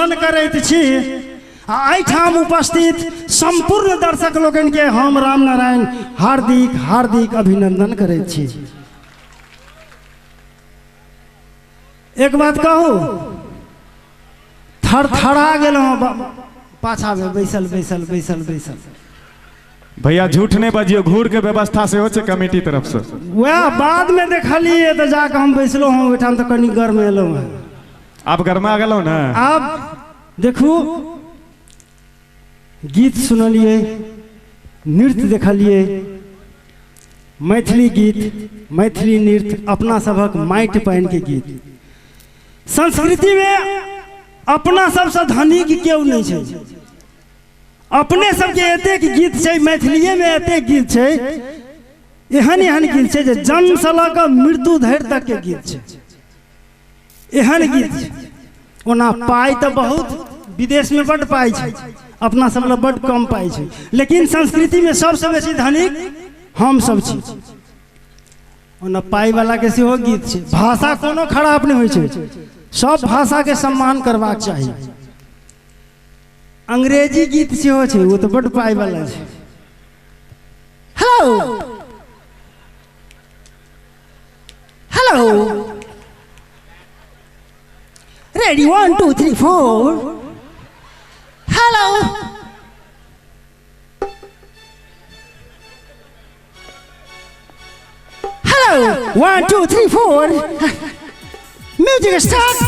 वंदन करैत छी आ एहिठाम उपस्थित सम्पूर्ण दर्शक लोकनिके हम रामनारायण हार्दिक हार्दिक अभिनंदन करैत छी। एक बात कहू, थरथरा गेलहुँ पाछामे बैसल बैसल बैसल बैसल। भैया झूठ नहीं बजियो, घूर के व्यवस्था सेहो छै कमेटी तरफ से। वएह बादमे देखलियै तऽ जाकऽ हम बैसलहुँ हँ ओहिठाम, तऽ कनि गर्म एलहुँ हँ। आब गरमा गेलहुँ ने? आब देखू, गीत सुनलियै, नृत्य देखलियै, मैथिली गीत, मैथिली नृत्य, अपना सभक माटि पानिके गीत। संस्कृतिमे अपना सबसँ धनिक केओ नहि छै। अपने सबके एतेक गीत छै, मैथिलीएमे एतेक गीत छै, एहन एहन गीत छै जे जन्मसँ लऽ कऽ मृत्यु धरि तकके गीत छै, एहन गीत छै। ओना पाइ तऽ बहुत विदेशमे बड्ड पाइ छै, अपना सब लग बड्ड कम पाइ छै, लेकिन संस्कृतिमे सबसँ बेसी धनिक हमसब छी। ओना पाइवलाके सेहो गीत छै। भाषा कोनो खराब नहि होइ छै, सब भाषाके सम्मान करबाक चाही। अंग्रेजी गीत सेहो छै, ओ तऽ बड्ड पाइवला छै। Hello hello, ready, 1 2 3 4, hello hello, 1 2 3 4, music start.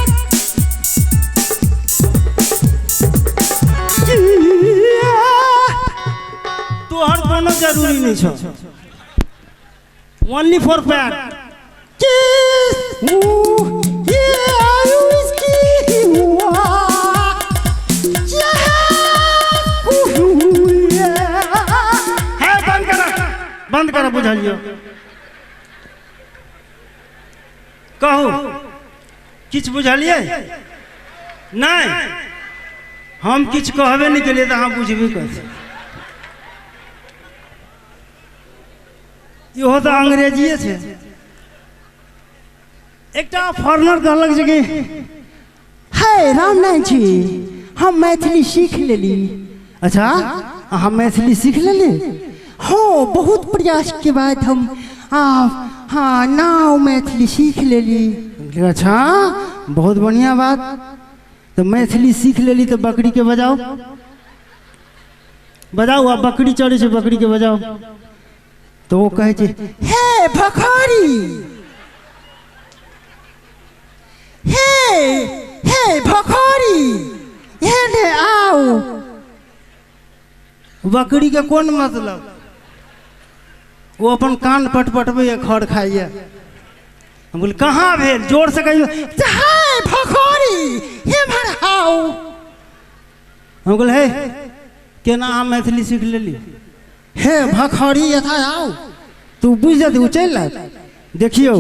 तोहर कोनो जरूरी नहीं छौ, ओनली फॉर पैट। बंद कर, बंद कर, बुझलियो? कहू, किछु बुझलियै? नहि, हम किछु कहबे नहि केलियै तऽ अहाँ बुझबे कैसे? इहो तऽ अंग्रेजिए छै। एकटा फॉरेनर कहलक जे कि हे रामनारायण जी, हम मैथिली सीख लेली। अच्छा, अहाँ मैथिली सीख लेली? हाँ, बहुत प्रयास के बाद हम हाँ नाव मैथिली सीख लेली। अच्छा, बहुत बढ़िया बात। तऽ मैथिली सीख लेली तऽ बकरी के बजाओ, बजाओ। आ बकरी चढ़ै छै, बकरी के बजाओ। तऽ ओ कहै छै, हे भखारी, हे हे भखारी, हे ने आओ। बकरी के कोन मतलब? ओ अपन कान पटपटबैए, खर खाइए। हम बोल कहाँ भेल? जोर से कहियो। हे भखारी, हे भरहाओ। हम बोल हे केना अहाँ मैथिली सीख लेली? हे भखारी यथा आओ। तू बुझि जेतै, ओ चलि आयत। देखियौ,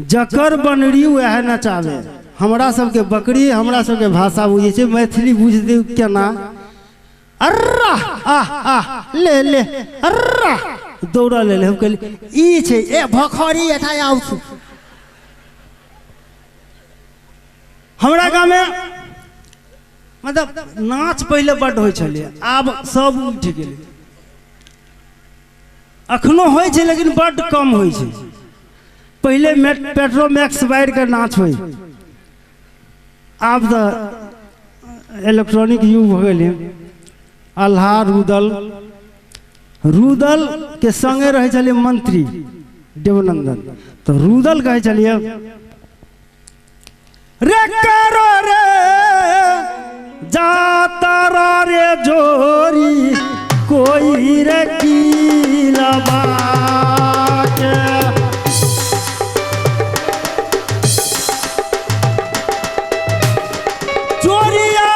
जकर बनरी वएह नचावे। हमरा सबके बकरी हमरा सबके भाषा बुझै छै, मैथिली बुझतै केना? अर्रा आह आह ले ले अर्रा दौड़ल एलै। हम कहली ई छै ए भखारी यथा आओ। हमरा गाँवमे मतलब नाच पहिले बड्ड होइ छलै, आब सब उठि गेलै। अखनो होइ छै लेकिन बड्ड कम होइ छै। पहिले पेट्रोमैक्स बारिके नाच होइ, आब तऽ इलेक्ट्रॉनिक युग भऽ गेलै। अल्हा रुदल, रुदल के संगे रहै छलियै मंत्री देवनंदन, तऽ रुदल कहै छलियै रे करो रे जातरा रे जोरी कोई रे की के। चोरिया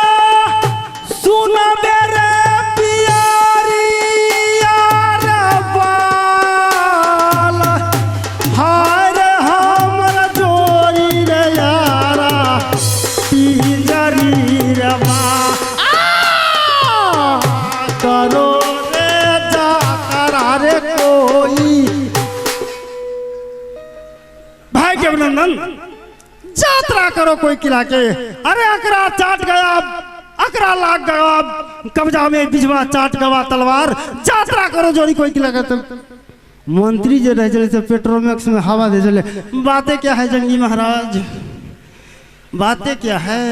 सुनबे रे पियरिया रे बाल, हाय रे हमर जोरी रे यारा पिंजरी रे बा। करो रे जातरा रे कोई। भाई के अभिनंदन। यात्रा करो कोई किला के। अरे अकरा चाट गया, अकरा लाग गया कब्जा में बिजवा चाट गवा तलवार, यात्रा करो जोड़ी कोई किला के। तो मंत्री जो रह चले पेट्रोमैक्स में हवा दे चले, बातें क्या है जंगी महाराज, बातें क्या है।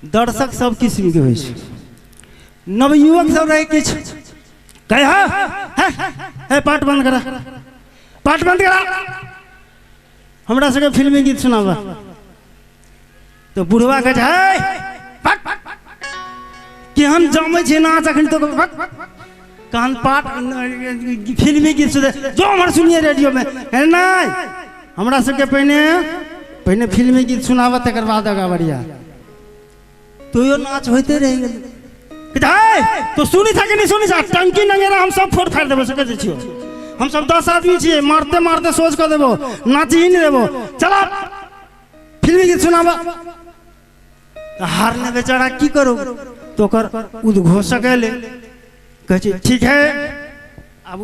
दर्शक सब किस्म के होइ छै, नवयुवक सब रहे किछु कहे है पाठ बंद करा, पाठ बंद करा, हमरा सबके फिल्मी गीत सुनाबा। तो बुढ़वा कहै छै केहन जमै छै नाच अखन तो कान पाठ फिल्मी गीत सुने जो हमर सुनिए रेडियो में। नहीं हमरा सबके पहिने पहिने फिल्मी गीत सुनाबा तकर बाद आगा बढ़िया। तो यो नाच होते रह गेल। तो सुनी था कि नहीं सुनी था, टंकी नंगेरा हम सब फोड़ फाड़ देबो सकै छियो, हम सब 10 आदमी छियै, मारते मारते सोच कऽ देबो, नाची ही नहीं देबो, चला फिल्मी गीत सुनाबा। हारने बेचारा की करो, तो ओकर उद्घोषक एलै, कहै छै ठीक है अब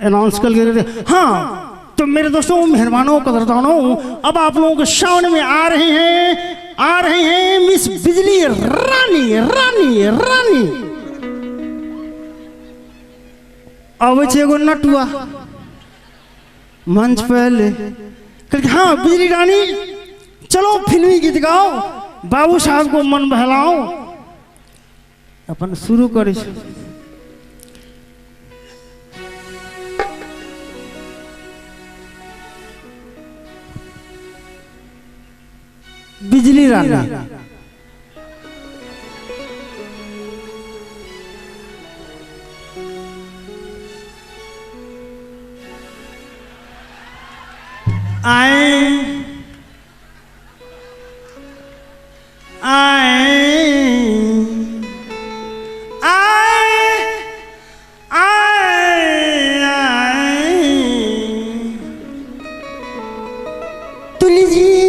अनाउंस कर गेल, हाँ तो मेरे दोस्तों मेहरबानों कदरदानों अब आप लोगों के सामने में आ रहे हैं मिस बिजली रानी रानी रानी। अबै छै एगो नटुआ मंच पर एलै, कहलकै हाँ बिजली रानी चलो फिल्मी गीत गाओ, बाबू साहब को मन बहलाओ। अपन शुरू करै छै। बिजली रानी आए आए आए आए आए। तो लीजिए,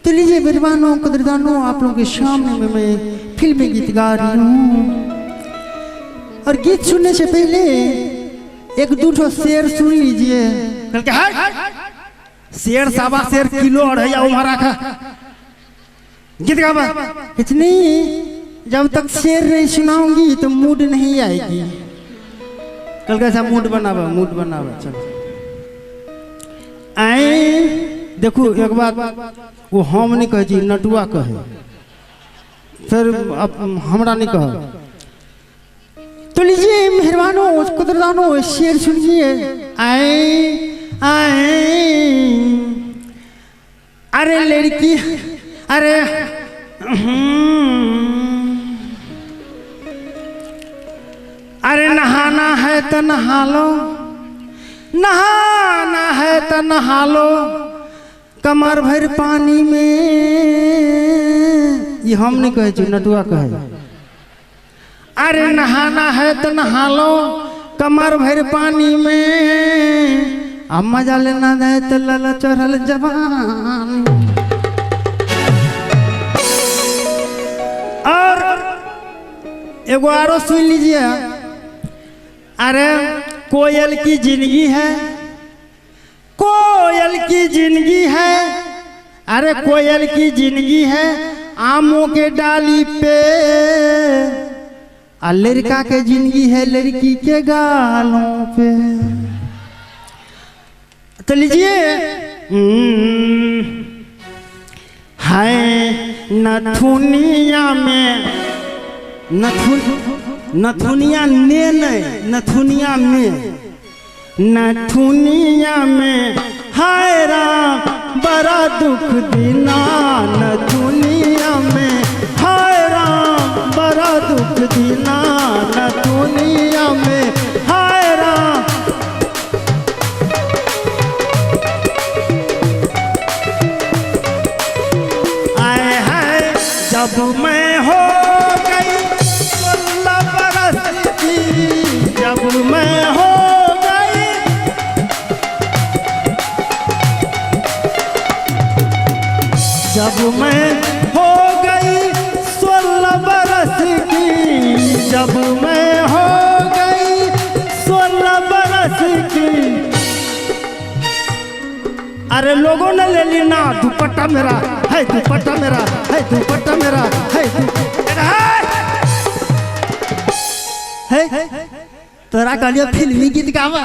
तो लीजिए मेहरबानों कदरदानों, आप लोगों के सामने में मैं फिल्मी गीत गा रही हूँ। और गीत सुनने से पहले एक दो ठो शेर सुन लीजिए। शेर सावा शेर किलो अढ़ैया उम्हर राखा गीत गाबा। इतनी जब तक शेर नहीं सुनाऊंगी तो मूड नहीं आएगी। कल कैसा मूड बनावा, मूड बनावा। चलो आए देखो एक बात, वो हम नहीं कहे छी, नटुआ कहे, फिर अब हमरा नहीं कह। तो लीजिए मेहरबानों कदरदानों शेर सुनिए। आए आए अरे लड़की अरे अरे नहाना है तो नहा लो, नहाना है तो नहा लो, कमर भर पानी में। ये हम नहीं कहे छी, नटुआ कहे। अरे नहाना है तो नहा लो कमर भर पानी में, अब मजा लेना है तो लला चढ़ल जवान। और एगो आरो सुन लीजिए। अरे कोयल की जिंदगी है, कोयल की जिंदगी है, अरे कोयल की जिंदगी है आमों के डाली पे, और लड़का के जिंदगी है लड़की के गालों पे। तो लीजिए हाय नथुनिया में, नथुनिया ने नहीं, नथुनिया में, नथुनिया में हाय राम बड़ा दुख दीना, नथुनिया में हाय राम बड़ा दुख दीना, नथुनिया में हाय राम। आए हाय जब मैं हो गई 16 बरस की, जब मैं हो गई, जब मैं हो गई 16 बरस की, जब मैं हो गई 16 बरस की, अरे लोगों ने ले ली ना दुपट्टा मेरा है, दुपट्टा मेरा है, दुपट्टा मेरा है, है तोरा कहलियो फिल्मी गीत गावा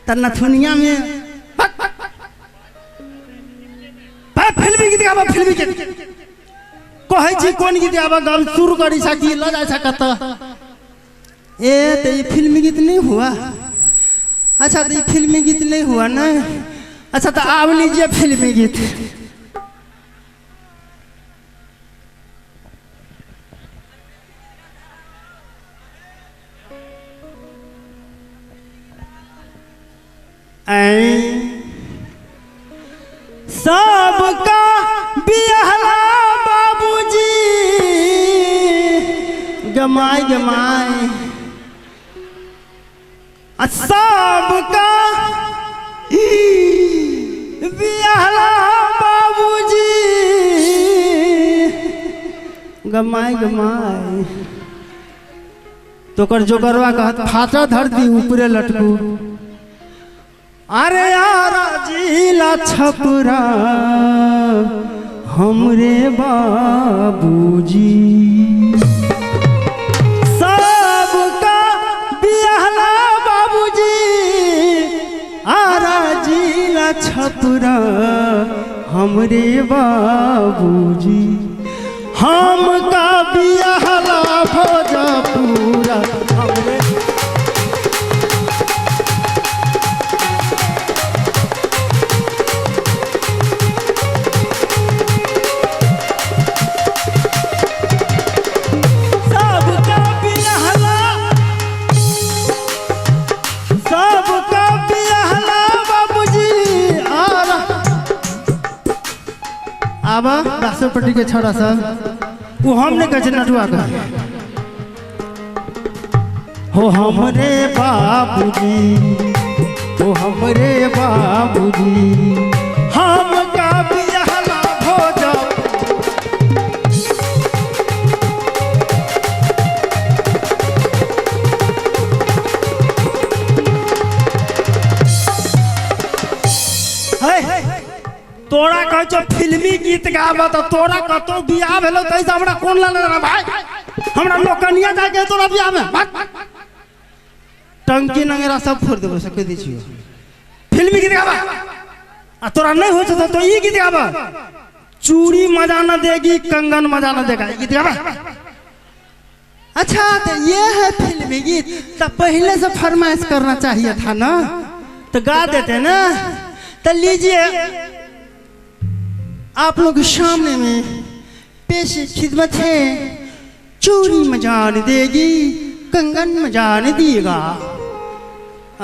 त नथुनिया में फिल्मी गीत गावा, फिल्मी गीत कहै छी कोन गीत गावा, गाब शुरू करी सा की ल जाय सा कत। ए तो ये फिल्मी गीत नहीं हुआ। अच्छा तो ये फिल्मी गीत नहीं हुआ ना। अच्छा तो आप लीजिए फिल्मी गीत। सबका बिहला बाबूजी गमाए गमाए, सबका बिहला बाबूजी गमाए गमाए। तो कर जोगरवा कहत फाटा धर दी ऊपरे लटकू। अरे यारा जिला छपरा हमरे बाबूजी, सबका बिहला बाबूजी आरा जिला छपरा हमरे बाबूजी, हमका बिहला भोजपुरा हमरे। आबा राष्ट्रपति के छोड़ा सर वो हम नहीं कहे नटुआ का हो हमरे बाबूजी, हो हमरे बाबूजी हम का बिहला भोज। तोरा कह छौ फिल्मी गीत गाब त तोरा कतौ बियाह भेलौ तैसे हमरा कोन लेने देना भाई, हमरा लोकनिया जाके तोरा बियाह में टंकी नंगेरा सब फोड़ देबो से कहि दै छियौ। फिल्मी गीत गाब आ तोरा नहीं होइ छौ तो ई गीत गाब, चूड़ी मजा न देगी कंगन मजा न देगा, ई गीत गाब। अच्छा तो ये है फिल्मी गीत, तो पहले से फरमाइश करना चाहिए था ना, तो गा देते ना। तो लीजिए आप लोग सामने में पेश खिदमत है, चूड़ी मजान देगी कंगन मजान देगा।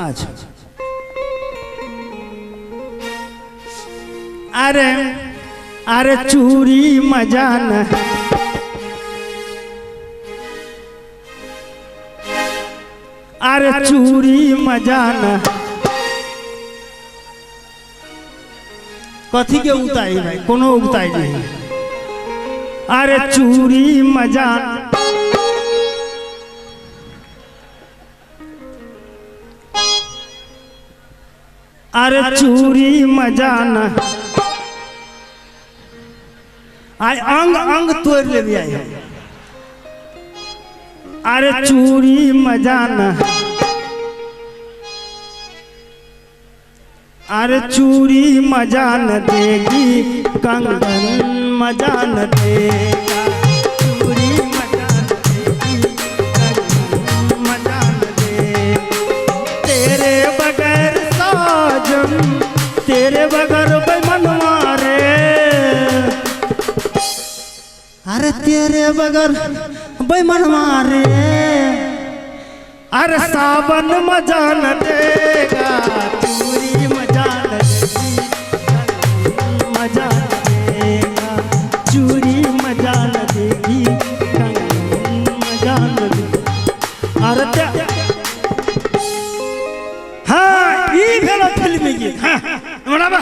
अच्छा अरे अरे चूड़ी मजान, अरे चूड़ी मजान कथी के उगताई भाई, कोनो उगताई नहीं। अरे चूड़ी मजान अरे चूड़ी मजान आई अंग अंग तोड़ ले भी आई। अरे चूड़ी मजान अरे चूड़ी मजान देगी कंगन मजान देगा, चूड़ी मजान देगी कंगन मजान देगा, तेरे बगैर साजन तेरे बगैर बेमनवा रे, अरे तेरे बगैर बेमनवा रे, अरे सावन मजान देगा चूड़ी मजान देगी मजान देगा, चूड़ी मजान देगी कंगन मजान देगा। अरे हाँ ई भेलो फिल्मी गीत। हाँ हमरा बा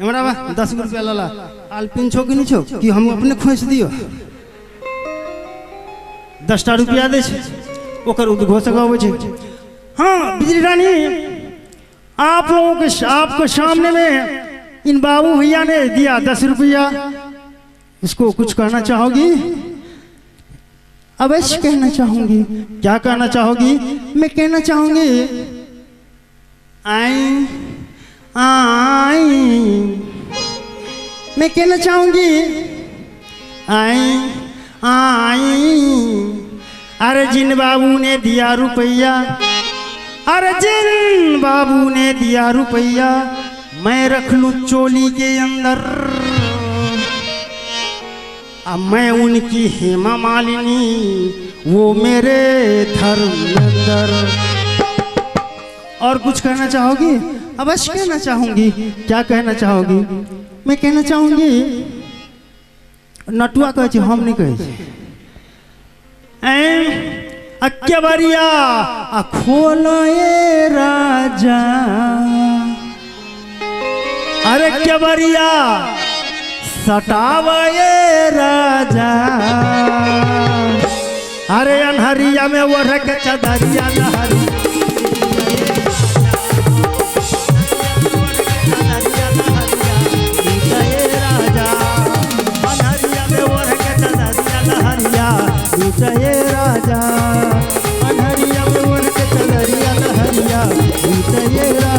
हमरा बा 10 रुपया लला आलपिन छो कि नहीं छो कि हम अपने खोस दियो, 10टा रुपया दै छै ओकर उद्घोषक अबै छै। हाँ बिजली रानी आप लोगों के आपके सामने में इन बाबू भैया ने दिया 10 रुपया, इसको कुछ कहना चाहोगी? अवश्य कहना चाहूंगी। क्या कहना चाहोगी? मैं कहना चाहूंगी, आई आई, मैं कहना चाहूंगी, आई आई, अरे जिन बाबू ने दिया रुपया, अरे जिन बाबू ने दिया रुपया, मैं रख लूं चोली के अंदर। अब मैं उनकी हेमा मालिनी, वो मेरे धर्मेंद्र। और कुछ कहना चाहोगी? अवश्य कहना चाहूंगी। क्या कहना चाहोगी? मैं कहना चाहूंगी, नटुआ कहै छै, हम नहीं कहै छी। अकेबरिया आ खोलो ए राजा, अरे केवरिया सटावे राजा, अरे अनहरिया में ओढ़ के चदरिया लहरी, राजा अनहरिया में ओढ़ के चदरिया लहरिया, राजा अनहरिया में ओढ़ के चदरिया लहरिया, राजा।